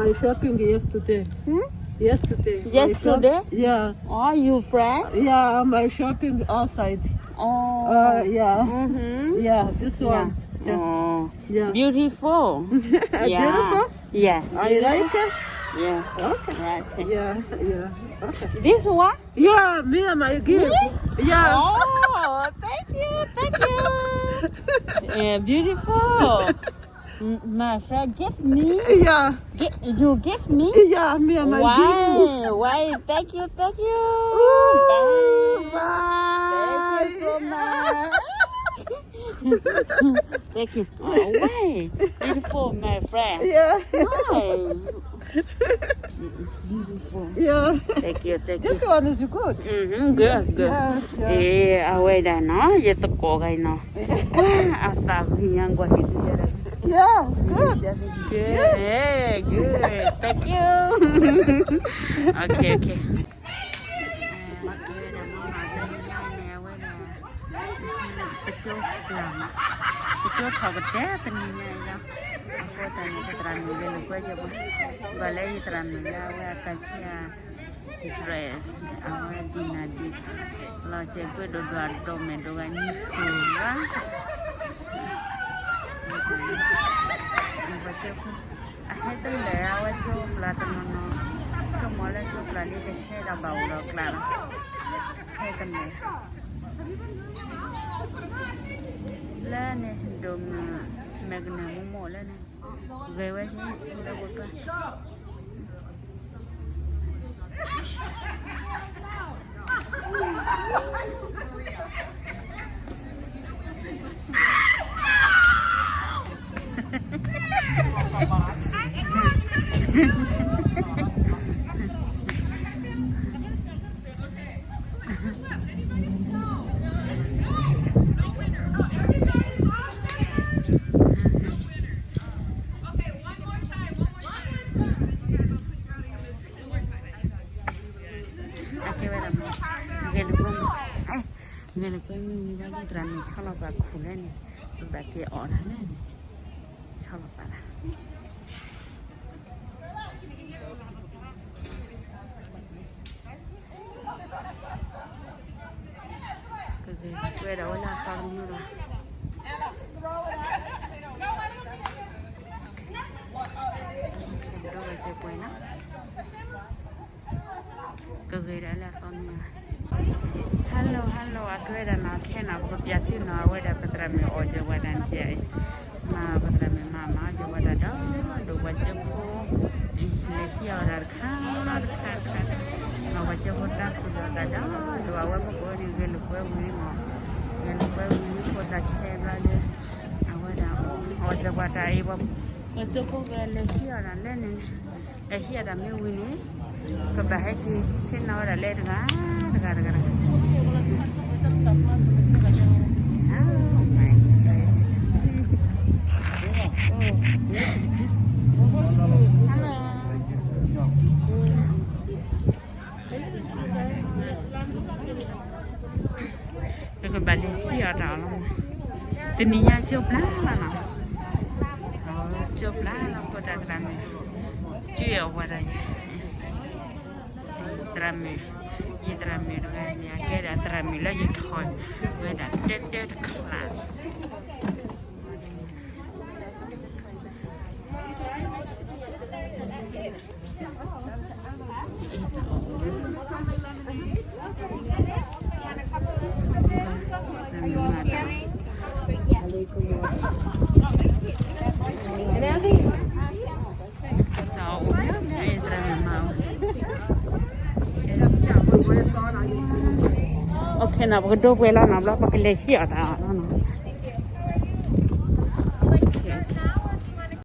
I shopping yesterday. Hmm? Yesterday. Yesterday? Yeah. Oh, you friend? Yeah, my shopping outside. Oh. Uh, yeah. Mm-hmm. Yeah, this one. Yeah. Oh. Yeah. Beautiful. Yeah. Beautiful? Yeah. I like it. Yeah. Okay. Right. Yeah, yeah. Okay. This one? Yeah, me and my gift. Me? Yeah. Oh, thank you, thank you. Yeah, beautiful. M- My friend give me. Yeah. Gi- you give me? Yeah, me and my gift. Why? Why? Thank you, thank you. Ooh, bye. Bye. Thank you so much. Thank you. Oh, why? Beautiful, my friend. Yeah. Why? Beautiful. Yeah. Thank you, thank you. This one is good. Mm-hmm, good, good. Yeah, yeah. အဝဲဒၣ်နီၤ ယသကိးဂၤနီၤ ကွၢ်အသးဂ့ၤညါကွၢ်ဟံၣ်ဒုးယဲဒၣ် Yeah, good. Good. Yeah, good. Thank you. Okay, okay. ကဲဝဲဒၣ်နီၤ မၤတန့ၢ်ညါန့ၣ် အဝဲဒၣ် ပကၠိပျၢ်မး ပကၠိထီၣ်ကတဲတနံၤညါအံၤလီၤ. အဃိသတးန့ၣ် ပသရၣ်မုၣ်ဂဲၤလိာ်ကွဲက့ၤပှၤ ဘၣ်လၢယသရၣ်မုၣ်လၢအဝဲအတၢ်ခံဂၤ dress အဝဲဒံၣ်နၤဒံး လီၤစဲးကွဲးဒိၣ်ဒွးဒိၣ်မဲာ်ဒိၣ်ဂၤနံၤခိၣ်လီၤ. ပကၠိ အဟဲတလၢာ်အဝဲကၠိပျၢ်တနီၤနီၤ ဆိကမိၣ်လၢကၠိပျၢ်လံတဟဲဒီးဘၣ်အိၣ်ဒီးကျါလီၤ. ဟဲတလၢာ် လၢန့ၣ် ဒိၣ်မုၣ် မဲာ်ကနၢၢ်မိၢ်မိၢ်လၢန့ၣ် ဂဲၤဝဲလၢပှၤကျါ အကဲဝဲဒၣ်မ့ၢ် ဂဲၤလိာ်ကွဲမ့ၢ် ဂဲၤလိာ်ကွဲမ့ၢ်ဝံၤဒီး သရၣ်မုၣ်ဆီလီၤပာ်ခိၣ်လဲၣ်န့ၣ် ပဘၣ်က့ၤအီၣ်တၢ်လဲၣ်န့ၣ် ဆီလီၤပာ်တၢ် ကဂ့ၤကွဲဒီးဝဲလၢအသီတမုာ်လီၤ. ကဂ့ၤဒီးလၢအသီမုာ်လီၤ. Hello hello အကဲဝဲဒၣ်နီၤ ခဲနီၤ ပကပျးသုနီၤ အဝဲဒၣ်ပသရၣ်မုၣ်အီၣ်ကၠိဝဲဒၣ်န့ၣ် မၤပသရၣ်မုၣ်မၤမၤအီၣ်ကၠိဝဲဒၣ်ဒီး ဒိၣ်ပှၤကၠိဖိ လဲၤဟံးအီၣ်တၢ်တခါတခါတခါ မၤပှၤကၠိဖိတၢ်သူၣ်လီၤသးဒီး ဒိၣ်အဝဲမ့ၢ်ကိးန့ၣ် ဂဲၤလိာ်ကွဲဝံၤမး ဂဲၤလိာ်ကွဲဝံၤဖိသၣ်ခဲဘျီဒီး အဝဲဒၣ် အီၣ်ကၠိပှၤတၢ်အံၤ ပှၤကၠိဖိကလဲၤဟံးအီၣ်တၢ်လဲၣ်န့ၣ် လဲၤဟံးအီၣ်တၢ်မ့ၢ်ဝံၤန့ၣ် ကဘၣ်ဟဲက့ၤဆ့ၣ်နီၤဝဲဒၣ်လဲၣ်တဂၤ တဂၤတဂၤတဂၤ ပကဘၣ်လဲၤဟံးအီၣ်တၢ်အီၤလီၤ. တနံၤညါကၠိပျၢ်လီၤနီၤ, ကၠိပျၢ်လီၤ ဖိတၢ်သရၣ်မုၣ် တုၤအီၣ်ဝဲဒၣ်ယဲ သရၣ်မုၣ်, ယသရၣ်မုၣ်တဂၤန့ၣ် အကဲဒၣ်သရၣ်မုၣ်လၢယထီၣ်ဝဲဒၣ်တၢတၢတချါ Okay နီၤ ပကဒိပှဲၤလီၤနီၤ ဘျီပကလဲၤဟံးအီၣ်တၢ်အီၤလီၤနီၤ.